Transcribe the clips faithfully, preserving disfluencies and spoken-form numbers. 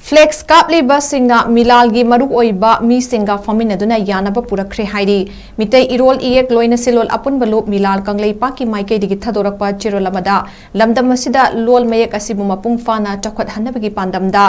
Flex ꯀꯥꯞꯂꯤꯕꯁꯤꯡꯅ ꯃꯤꯂꯥꯜꯒꯤ ꯃꯔꯨꯑꯣꯏꯕ ꯃꯤꯁꯤꯡꯒ ꯐꯝꯃꯤꯟꯅꯗꯨꯅ ꯌꯥꯅꯕ ꯄꯨꯔꯛꯈ꯭ꯔꯦ ꯍꯥꯏꯔꯤ꯫ ꯃꯤꯇꯩ ꯏꯔꯣꯜ ꯏꯌꯦꯛ ꯂꯣꯏꯅ ꯁꯤꯂꯣꯜ ꯑꯄꯨꯟꯕ ꯂꯨꯞ ꯃꯤꯂꯥꯜ ꯀꯪꯂꯩꯄꯥꯛꯀꯤ ꯃꯥꯏꯀꯩꯗꯒꯤ ꯊꯥꯗꯣꯔꯛꯄ ꯆꯦꯔꯣꯜ ꯑꯃꯗ ꯂꯝꯗꯝ ꯑꯁꯤꯗ ꯂꯣꯜ ꯃꯌꯦꯛ ꯑꯁꯤꯕꯨ ꯃꯄꯨꯡ ꯐꯥꯅ ꯆꯥꯎꯈꯠꯍꯟꯅꯕꯒꯤ ꯄꯥꯟꯗꯝꯗ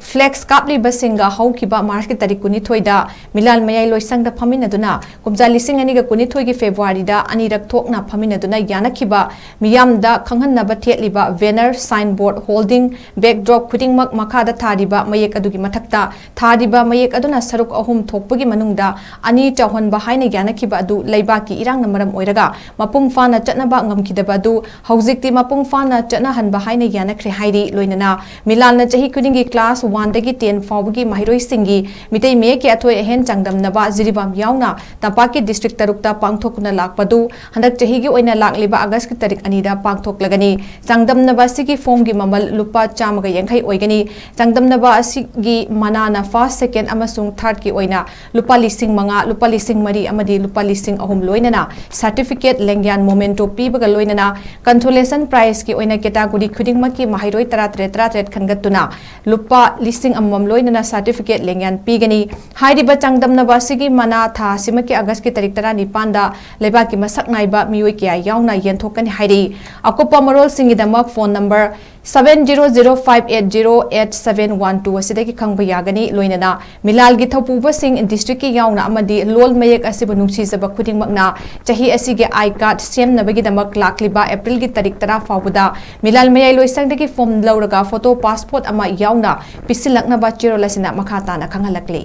flex ꯀꯥꯞꯂꯤꯕꯁꯤꯡꯒ ꯍꯧꯈꯤꯕ ꯃꯥꯔꯆꯀꯤ ꯇꯥꯔꯤꯛ ꯀꯨꯟꯅꯤꯊꯣꯏꯗ ꯃꯤꯂꯥꯜ ꯃꯌꯥꯏ ꯂꯣꯏꯁꯪꯗ ꯐꯝꯃꯤꯟꯅꯗꯨꯅ ꯀꯨꯝꯖꯥ ꯂꯤꯁꯤꯡ ꯑꯅꯤꯒ ꯀꯨꯟꯅꯤꯊꯣꯏꯒꯤ ꯐꯦꯕ꯭ꯔꯨꯋꯥꯔꯤꯗ ꯑꯅꯤꯔꯛ ꯊꯣꯛꯅ ꯐꯝꯃꯤꯟꯅꯗꯨꯅ ꯌꯥꯅꯈꯤꯕ ꯃꯤꯌꯥꯝꯗ ꯈꯪꯍꯟꯅꯕ ꯊꯦꯠꯂꯤꯕ banner, signboard, hoarding, backdrop ꯈꯨꯗꯤꯡꯃꯛ ꯃꯈꯥꯗ ꯊꯥꯔꯤꯕ ꯃꯌꯦꯛ ꯑꯗꯨꯒꯤ ꯃꯊꯛꯇ ꯊꯥꯔꯤꯕ ꯃꯌꯦꯛ ꯑꯗꯨꯅ ꯁꯔꯨꯛ ꯑꯍꯨꯝ ꯊꯣꯛꯄꯒꯤ ꯃꯅꯨꯡꯗ ꯑꯅꯤ ꯆꯥꯎꯍꯟꯕ ꯍꯥꯏꯅ ꯌꯥꯅꯈꯤꯕ ꯑꯗꯨ ꯂꯩꯕꯥꯛꯀꯤ ꯏꯔꯥꯡꯅ ꯃꯔꯝ ꯑꯣꯏꯔꯒ ꯃꯄꯨꯡ ꯐꯥꯅ ꯆꯠꯅꯕ ꯉꯝꯈꯤꯗꯕ ꯑꯗꯨ ꯍꯧꯖꯤꯛꯇꯤ ꯃꯄꯨꯡ ꯐꯥꯅ ꯆꯠꯅꯍꯟꯕ ꯍꯥꯏꯅ ꯌꯥꯅꯈ꯭ꯔꯦ ꯍꯥꯏꯔꯤ꯫ ꯂꯣꯏꯅꯅ ꯃꯤꯂꯥꯜꯅ ꯆꯍꯤ ꯈꯨꯗꯤꯡꯒꯤ class one ꯗꯒꯤ ten ꯐꯥꯎꯕꯒꯤ ꯃꯍꯩꯔꯣꯏꯁꯤꯡꯒꯤ ꯃꯤꯇꯩ ꯃꯌꯦꯛꯀꯤ ꯑꯊꯣꯏ ꯑꯍꯦꯟ ꯆꯥꯡꯗꯝꯅꯕ ꯖꯤꯔꯤꯕꯥꯝ ꯌꯥꯎꯅ ꯇꯝꯄꯥꯛꯀꯤ district ꯇꯔꯨꯛꯇ ꯄꯥꯡꯊꯣꯛꯇꯨꯅ ꯂꯥꯛꯄꯗꯨ ꯍꯟꯗꯛ ꯆꯍꯤꯒꯤ ꯑꯣꯏꯅ ꯂꯥꯛꯂꯤꯕ ꯑꯥꯒꯁꯀꯤ ꯇꯥꯔꯤꯛ ꯑꯅꯤꯗ ꯄꯥꯡꯊꯣꯛꯂꯒꯅꯤ꯫ ꯆꯥꯡꯗꯝꯅꯕ ꯑꯁꯤꯒꯤ formꯒꯤ ꯃꯃꯜ ꯂꯨꯄꯥ ꯆꯥꯝꯃꯒ ꯌꯥꯡꯈꯩ ꯑꯣꯏꯒꯅꯤ꯫ ꯆꯥꯡꯗꯝꯅꯕ ꯑꯁꯤꯒꯤ ꯃꯅꯥꯅ first, second ꯑꯃꯁꯨꯡ thirdꯀꯤ ꯑꯣꯏꯅ ꯂꯨꯄꯥ ꯂꯤꯁꯤꯡ ꯃꯉꯥ, ꯂꯨꯄꯥ ꯂꯤꯁꯤꯡ ꯃꯔꯤ ꯑꯃꯗꯤ ꯂꯨꯄꯥ ꯂꯤꯁꯤꯡ ꯑꯍꯨꯝ ꯂꯣꯏꯅꯅ certificate, ꯂꯦꯡꯌꯥꯟ, memento ꯄꯤꯕꯒ ꯂꯣꯏꯅꯅ consolation prizeꯀꯤ ꯑꯣꯏꯅ category ꯈꯨꯗꯤꯡꯃꯛꯀꯤ ꯃꯍꯩꯔꯣꯏ ꯇꯔꯥꯇꯔꯦꯠ ꯇꯔꯥꯇꯔꯦꯠ ꯈꯟꯒꯠꯇꯨꯅ ꯂꯨꯄꯥ ꯂꯤꯁꯤꯡ ꯑꯃꯃꯝ ꯂꯣꯏꯅꯅ certificate, ꯂꯦꯡꯌꯥꯟ ꯄꯤꯒꯅꯤ꯫ ꯍꯥꯏꯔꯤꯕ ꯆꯥꯡꯗꯝꯅꯕ ꯑꯁꯤꯒꯤ ꯃꯅꯥ ꯊꯥ ꯑꯁꯤꯃꯛꯀꯤ ꯑꯥꯒꯁꯀꯤ ꯇꯥꯔꯤꯛ ꯇꯔꯥꯅꯤꯄꯥꯟꯗ ꯂꯩꯕꯥꯛꯀꯤ ꯃꯁꯛ ꯅꯥꯏꯕ ꯃꯤꯑꯣꯏ ꯀꯌꯥ ꯌꯥꯎꯅ ꯌꯦꯟꯊꯣꯛꯀꯅꯤ ꯍꯥꯏꯔꯤ꯫ ꯑꯀꯨꯞꯄ ꯃꯔꯣꯜꯁꯤꯡꯒꯤꯗꯃꯛ phone number seven zero zero five eight zero eight seven one two ꯑꯁꯤꯗꯒꯤ ꯈꯪꯕ ꯌꯥꯒꯅꯤ꯫ ꯂꯣꯏꯅꯅ ꯃꯤꯂꯥꯜꯒꯤ ꯊꯧꯄꯨꯕꯁꯤꯡ districtꯀꯤ ꯌꯥꯎꯅ ꯑꯃꯗꯤ ꯂꯣꯜ ꯃꯌꯦꯛ ꯑꯁꯤꯕꯨ ꯅꯨꯡꯁꯤꯖꯕ ꯈꯨꯗꯤꯡꯃꯛꯅ ꯆꯍꯤ ꯑꯁꯤꯒꯤ I card ꯁꯦꯝꯅꯕꯒꯤꯗꯃꯛ ꯂꯥꯛꯂꯤꯕ Aprilꯒꯤ ꯇꯥꯔꯤꯛ ꯇꯔꯥ ꯐꯥꯎꯕꯗ ꯃꯤꯂꯥꯜ ꯃꯌꯥꯏ ꯂꯣꯏꯁꯪꯗꯒꯤ form ꯂꯧꯔꯒ photo, passport ꯑꯃ ꯌꯥꯎꯅ ꯄꯤꯁꯤꯜꯂꯛꯅꯕ ꯆꯦꯔꯣꯜ ꯑꯁꯤꯅ ꯃꯈꯥ ꯇꯥꯅ ꯈꯪꯍꯜꯂꯛꯂꯤ꯫